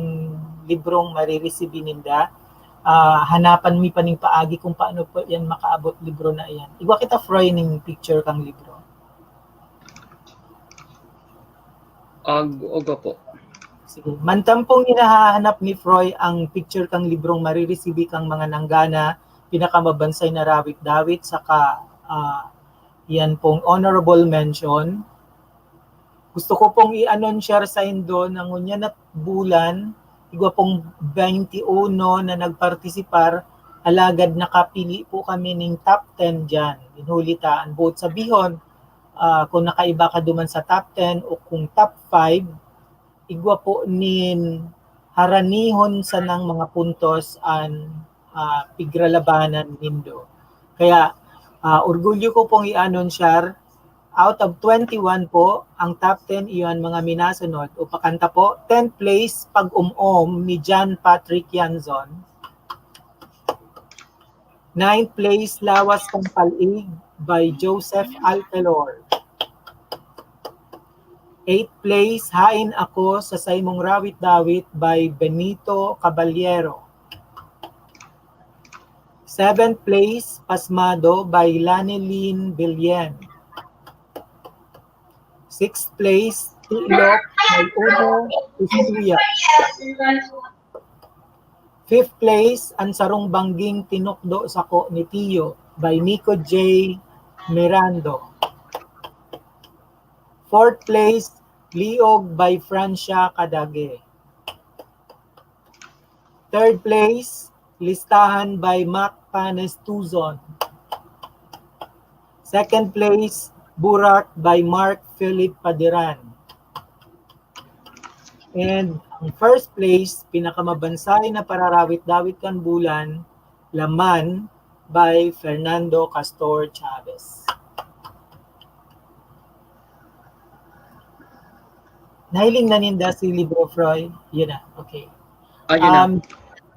librong mariresibi ninda. Ah, hanapan mi pa ning paagi kung paano po yan makaabot libro na yan. Igwa kita, Froy, ning picture kang libro. Ag, ogo po. Sige. Mantampong hinahanap ni Froy ang picture kang librong mariresibi kang mga nanggana, pinakamabansay na rawit-dawit, saka ah, yan pong honorable mention. Gusto ko pong i-annunciar saindo na ngunyan na bulan, igwa pong twenty-one na nagpartisipar, alagad nakapili po kami ning top ten diyan. Inhuli ta, ang buot sabihon, ah, kung nakaiba ka duman sa top ten o kung top five, igwa po nin haranihon sanang mga puntos an ah, pigralabanan nindo. Kaya ah, orgulyo ko pong i-annunciar, out of twenty-one po, ang top ten iyon mga minasunod. O pakanta po, tenth place, Pag-um-om ni John Patrick Yanzon. Ninth place, Lawas kan Pal-ig by Joseph Alcalor. Eighth place, Hain Ako sa Saimong Rawit-dawit by Benito Caballero. Seventh place, Pasmado by Lanelyn Billen. Sixth place, Tilok by Uno Estuya. Fifth place, Ang Sarong Bangging Tinukdo Sako ni Tiyo by Nico J Mirando. Fourth place, Liog by Francia Cadage. Third place, Listahan by Mac Panes Tuzon. Second place, Burak by Mark Philip Padiran. And ang first place, pinakamabansay na pararawit-dawit kan bulan, Laman by Fernando Castor Chavez. Nahiling na ninda si libro, Froy? Yun na, okay. Ayun na. Um,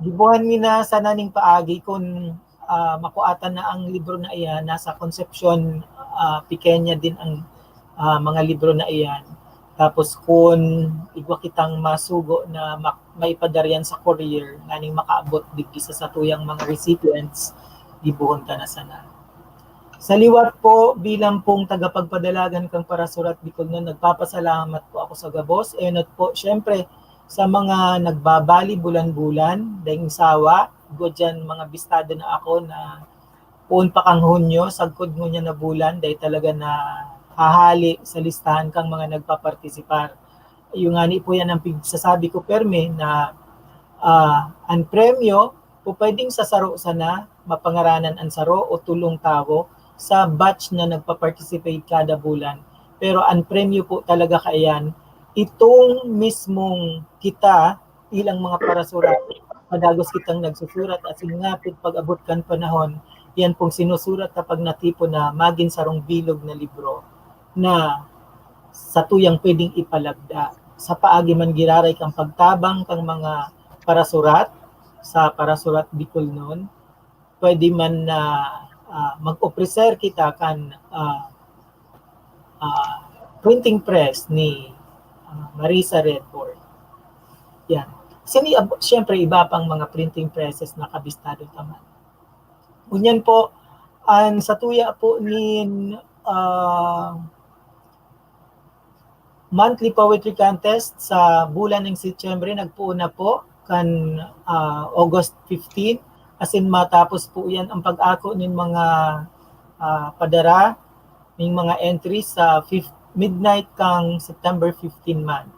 gibuhan mi na sana ning paagi kun ah, makuatan na ang libro na iyan, nasa Concepcion, ah, Pequeña din ang ah, mga libro na iyan. Tapos kun igwa kitang masugo na ma- maipadara yan sa courier, nganing makaabot digdi sa satuyang mga recipients, gibuhon ta na sana. Sa liwat po, bilang pong tagapagpadalagan kang Parasurat Bicolnon, nagpapasalamat po ako sa gabos. Enot po, syempre, sa mga nagbabali bulan-bulan, daing sawa, igwa diyan mga bistado na ako na poon pa kang Hunyo, sagkod ngunyan na bulan, dai talaga nahahali sa listahan kang mga nagpapartisipar. Yung ngani po yan ang pigsasabi ko, permi, na ah, ang premyo, pupwedeng sa saro sana, mapangaranan an saro o tolong tawo sa batch na nagpa-participate kada bulan. Pero ang premyo po talaga kaiyan, itong mismong kita bilang mga parasurat, padagos kitang nagsusurat asin ngapit pag-abot kan panahon, yan pong sinusurat na pagnatipon na magin sarong bilog na libro na satuyang pwedeng ipalagda. Sa paagi man giraray kan pagtabang kan mga parasurat sa Parasurat Bicolnon, pwede man na ah, mag-opreser kita kan ah, ah, printing press ni ah, Marisa Redford. Yan. Sini, ab- siyempre, iba pang mga printing presses na kabistado ta man. Ngunyan po, ang satuya po nin ah, monthly poetry contest sa bulan ng Setyembre, nagpoon na po kan ah, August fifteen. Asin matapos po yan ang pag-ako nin mga ah, padara, ning mga entries sa fif- midnight kang September fifteen man.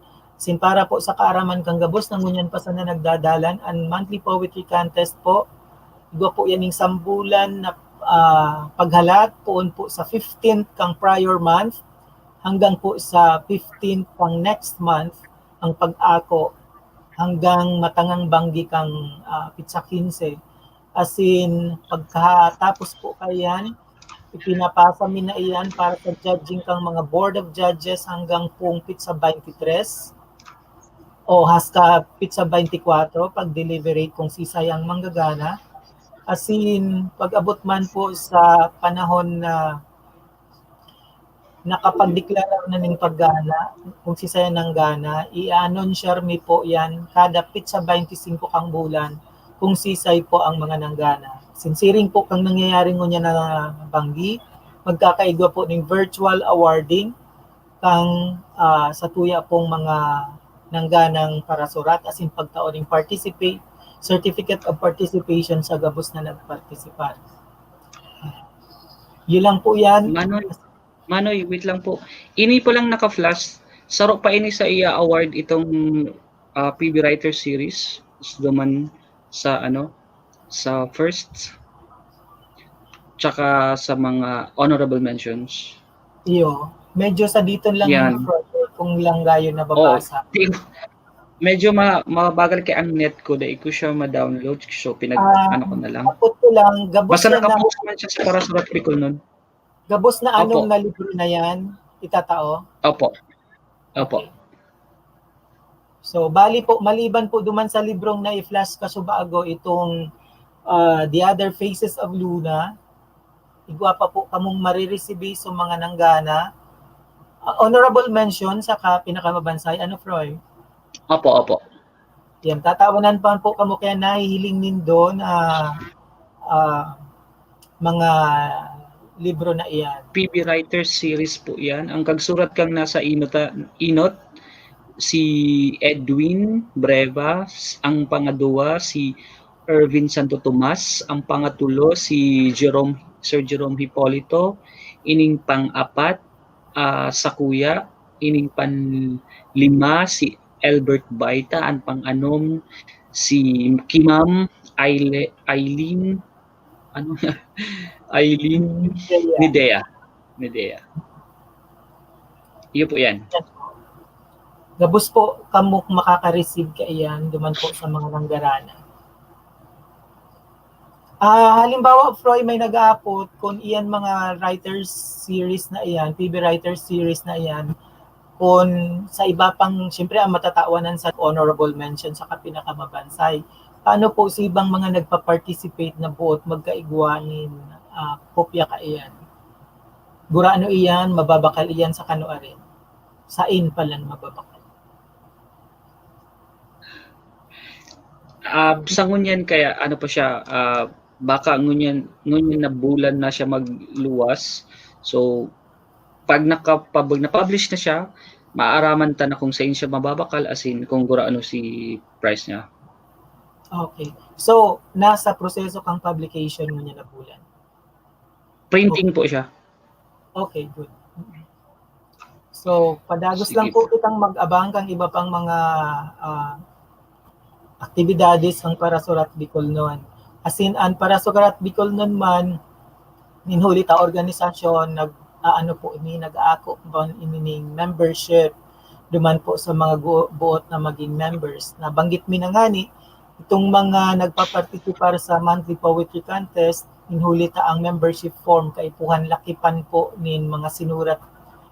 Asin para po sa kaaraman kan gabos na ngunyan pa sana nagdadalan, an monthly poetry contest po, igwa po yan ning sambulan na, ah, paghalat, poon po sa fifteenth kang prior month hanggang po sa fifteenth kang next month ang pag-ako hanggang matangang banggi kang, ah, pitsa quince. Asin pagkatapos po kaiyan, ipinapasa mi na iyan para sa judging kang mga Board of Judges hanggang pong pitsa twenty-three o haska pitsa twenty-four pag-deliberate kung sisay ang manggagana. Asin pag-abot man po sa panahon na nakapagdeklara na nin paggana, kung sisay ang nanggana, i-aanunsyar mi po yan kada pitsa twenty-five kang bulan kung sisay po ang mga nanggana. Sinsiring po kang nangyayari ngunyan na banggi, magkakaigwa po ning virtual awarding kang, ah, sa tuya pong mga nangganang parasurat, asin pagtao ning participate, certificate of participation sa gabos na nagpartisipar. Yun lang po yan. Manoy, Manoy, wait lang po. Ini pa lang naka-flash. Saro pa ini sa iya award itong, ah, P B Writer Series. Duman sa ano, sa first, tsaka sa mga honorable mentions. Iyo, medyo sa diton lang Yan. Yung further, kung lang gayo Oo. nababasa. Di, medyo ma mabagal kay ang net ko, dai ko siya ma-download. So, pinag, Ah, ano ko na lang. Kapot ko lang, gabos Basta na, na, nakapost man siya sa Parasurat Bicolnon. Gabos na Opo. Anong na libro na yan, itatao? Opo. Opo. Okay. So, bali po, maliban po duman sa librong na-flash kasubago, itong, ah, The Other Faces of Luna, igwa pa po kamong mariresibi sa mga nanggana. Ah, honorable mention sa ka-, pinakamabansay, ano, Froy? Opo, opo. Yan, tatawanan pa po kamo kaya nahihiling nindo na, ah, mga libro na iyan. P B Writers Series po yan. Ang kagsurat kang nasa inot, inot, si Edwin Breva, ang pangaduwa, si Ervin Santo Tomas, ang pangatulo, si Jerome, Sir Jerome Hipolito, ining pang-apat, ah, sakuya, ining panlima, si Albert Baita, ang pang-anom, si Kimam Aile-, Aileen, ano, Aileen Medea. Medea. Medea. Iyo po yan. Gabos po kamo makaka-receive kaiyan duman po sa mga nanggarana. Ah, halimbawa, Froy, may nag-aapot kung iyan mga writers series na iyan, P B writers series na iyan, kung sa iba pang, siyempre, ang matatawanan sa honorable mention sa kapinakamabansay. Paano po sa ibang mga nagpa-participate na buot magkaigwa nin, ah, kopya kaiyan? Gurano iyan, mababakal iyan sa kano arin? Sain pa lang mababakal? Ah, sa ngunyan kaya, ano pa siya, ah, baka ngunyan, ngunyan na bulan na siya magluwas. So, pag nakapab-, na-publish na siya, maaraman ta na kung saan siya mababakal, as in, kung gurano si price niya. Okay. So, nasa proseso kang publication ngunyan na bulan? Printing po siya. Okay, good. So, padagos Sige. Lang po kitang mag-abang kang iba pang mga, ah, aktibidades kang Parasurat Bicolnon. As in, ang Parasurat Bicolnon man, nin huli ta organisasyon, nag, ah, ano po ini, nag-aako man ini ning membership duman po sa mga gu-, buot na maging members. Nabanggit mi na ngani, itong mga nagpapartisipar sa monthly poetry contest, nin huli ta ang membership form kaipuhan lakipan po nin mga sinurat,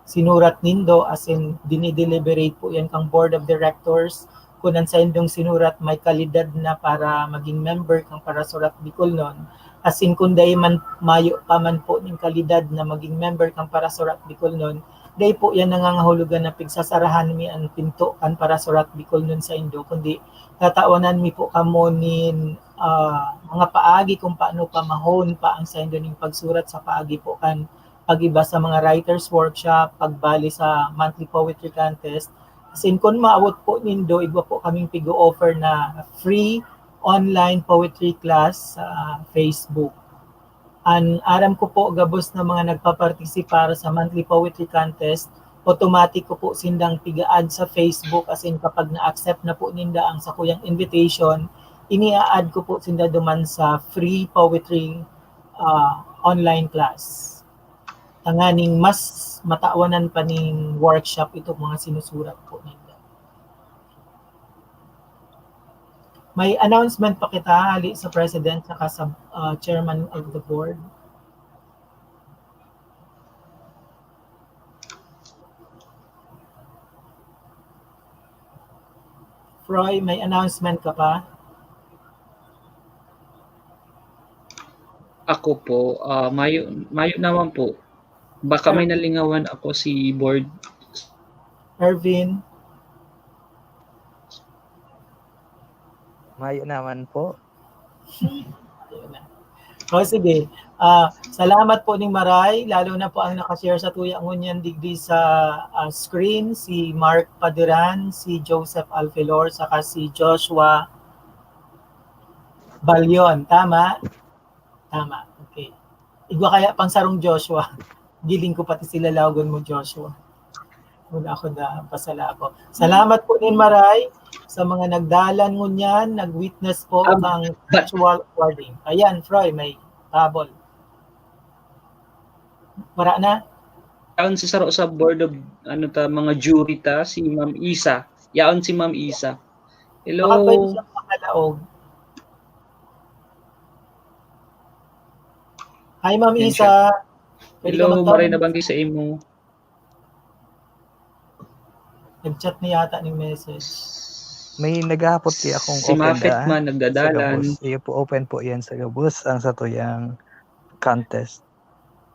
sinurat nindo, as in, dinideliberate po yan kang board of directors, kung an saindong sinurat may kalidad na para maging member kang Parasurat Bicolnon. As in, kung dai man mayo pa man po ning kalidad na maging member kang Parasurat Bicolnon, dai po yan nangangahulugan na pigsasarahan mi an pinto kan Parasurat Bicolnon saindo, kundi tatawanan mi po kamo nin, ah, mga paagi kung paano pamahon pa ang saindo ning pagsurat sa paagi po kan pag-iba sa mga writers workshop, pagbali sa monthly poetry contest. As in, kung maawot po nindo, igwa po kaming pig-o-offer na free online poetry class sa Facebook. An aram ko po, gabos na mga nagpapartisipar sa monthly poetry contest, Automatic ko po sindang piga-add sa Facebook, as in, kapag na-accept na po ninda ang sakuyang invitation, inia-add ko po sinda duman sa free poetry, ah, online class. Tanganing mas matawanan pa ning workshop itong mga sinusurat po ninda. May announcement pa kita hali sa president saka sa, ah, chairman of the board. Froy, may announcement ka pa? Ako po, ah, mayo, mayo naman po. Baka may nalingawan ako si board. Ervin? Mayo naman po. Ayun na. O, sige. Ah, salamat po ning maray, lalo na po ang naka-share sa tuya ngunyan digdi sa, ah, screen, si Mark Paderan, si Joseph Alfelor, saka si Joshua Balyon. Tama? Tama. Okay. Igwa kaya pang sarong Joshua. Giling ko pati sila laogon mo, Joshua. Wala ako na pasala ako. Salamat po nin maray sa mga nagdalan ngunyan, nag-witness po Um, ng but- virtual recording. Ayan, Froy, may tabol. Wala na? Yaon si saro sa board of, ano ta, mga jury ta, si Ma'am Isa. Yaon si Ma'am Isa. Hello. Baka pwede siyang makalaog. Hi, Ma'am Yan Isa. Pwede ka Hello, magtawag? Maray na banggi sa imo. Nag-chat na yata ng message. May naghahapot kaya akong Si open Mafet daan man, sa nagdadalan. Gabos. Iyo po, open po yan sa Gabos, ang satuyang contest.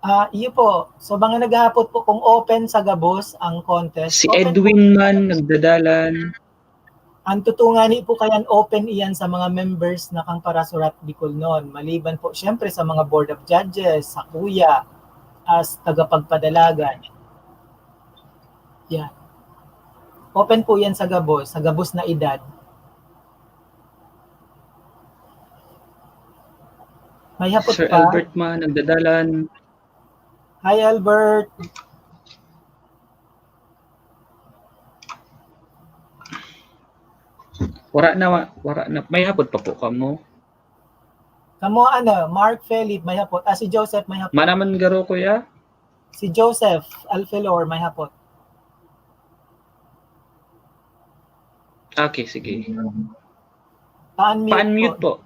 Ah, iyo po. So, mga naghahapot po kung open sa Gabos ang contest. Si Open po. Edwin man, nagdadalan. Ang tutungani po kayan, open iyan sa mga members na kan Parasurat Bicolnon. Maliban po, syempre, sa mga Board of Judges, sa kuya, as tagapagpadalagan. Yan. Open po yan sa gabos, sa gabos na edad. May hapot Sir pa? Albert man, nagdadalan. Hi, Albert. Wara na, wa- wara na. May hapot pa po kamo. Kamo, ano, Mark Felipe, may hapot. Ah, si Joseph, may hapot. Manaman garo, kuya? Si Joseph Alfelor, may hapot. Okay, sige. Pa-unmute Pa-unmute po. po.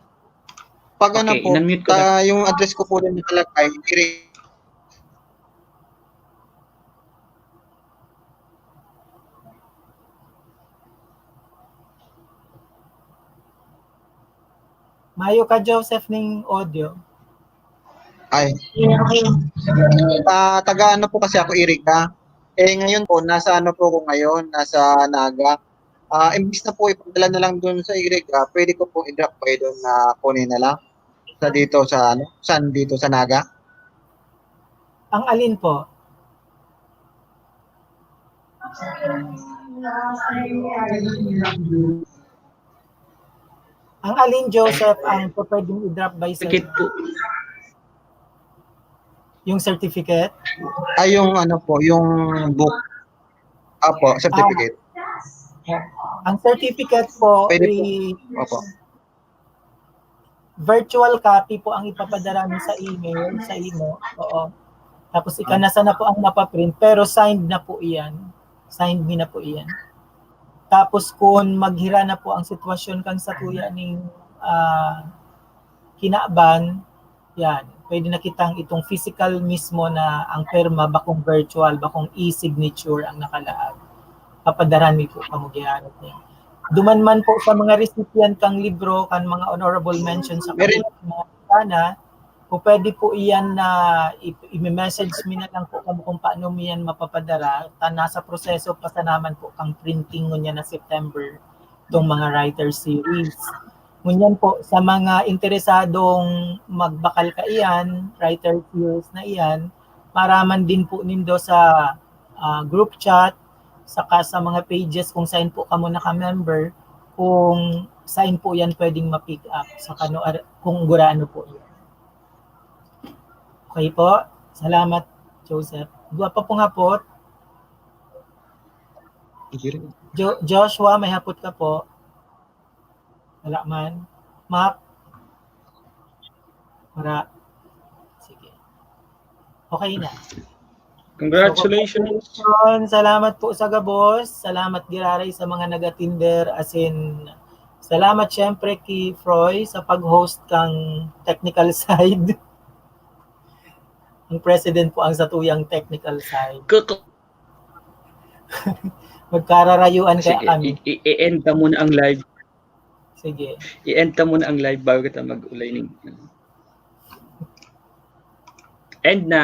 Pag ano Okay, po, in-unmute ko na. ta, yung address ko po rin nakalagay, iri- Mayo ka, Joseph, ning audio. Ay. Ah, taga ano po kasi ako, Iriga. Eh, ngayon po, nasa ano po ako ngayon, nasa Naga. Ah, imbis na po ipadala na lang doon sa Iriga, pwede ko po i-drop by doon na kunin na lang. Sa dito sa ano, saan dito sa Naga? Ang alin po? Ang alin, Joseph, ang pwedeng i-drop by sa Certificate po. Yung certificate? Ay, yung ano po, yung book. Apo, certificate. Ang certificate po, Pwede po. i- Opo. virtual copy po ang ipapadara mo sa email, sa imo. Oo. Tapos ikanasa na po ang mapaprint, pero signed na po iyan. Signed mi na po iyan. Tapos kung maghira na po ang sitwasyon kan satuya ning, ah, kinaban, yan, pwede na kitang itong physical mismo na ang perma, bakong virtual, bakong e-signature ang nakalaag. Papadarahan mi po kamo giyanot niya. Duman man po sa mga recipient kang libro, kan mga honorable mention sa Meron. Mga sana, kung pwede po iyan na i- i-message mi na lang po kamo kung paano mi yan mapapadara. Ta nasa proseso pa sa naman po kang printing ngunyan na September, itong mga writer series. Ngunyan po, sa mga interesadong magbakal kaiyan, writer series na iyan, maraman din po nindo sa, ah, group chat, saka sa mga pages kung saan po kamo naka-member, kung saan po yan pwedeng ma-pick up, sa kano, ar- kung gurano po yan. Okay po? Salamat, Joseph. Igwa pa pong hapot? Hindi rin. Jo- Joshua, may hapot ka po? Wala man. Mac? Wala. Sige. Okay na. Congratulations. Salamat po sa gabos. Salamat giraray sa mga nag-atinder. As in, salamat syempre kay Froy sa pag-host kang technical side. Ang president po ang satuyang technical side. Magkararayuan kaya kami. I-end ta muna ang live. Sige. I-end ta muna ang live bago kita mag-ulay ning. End na.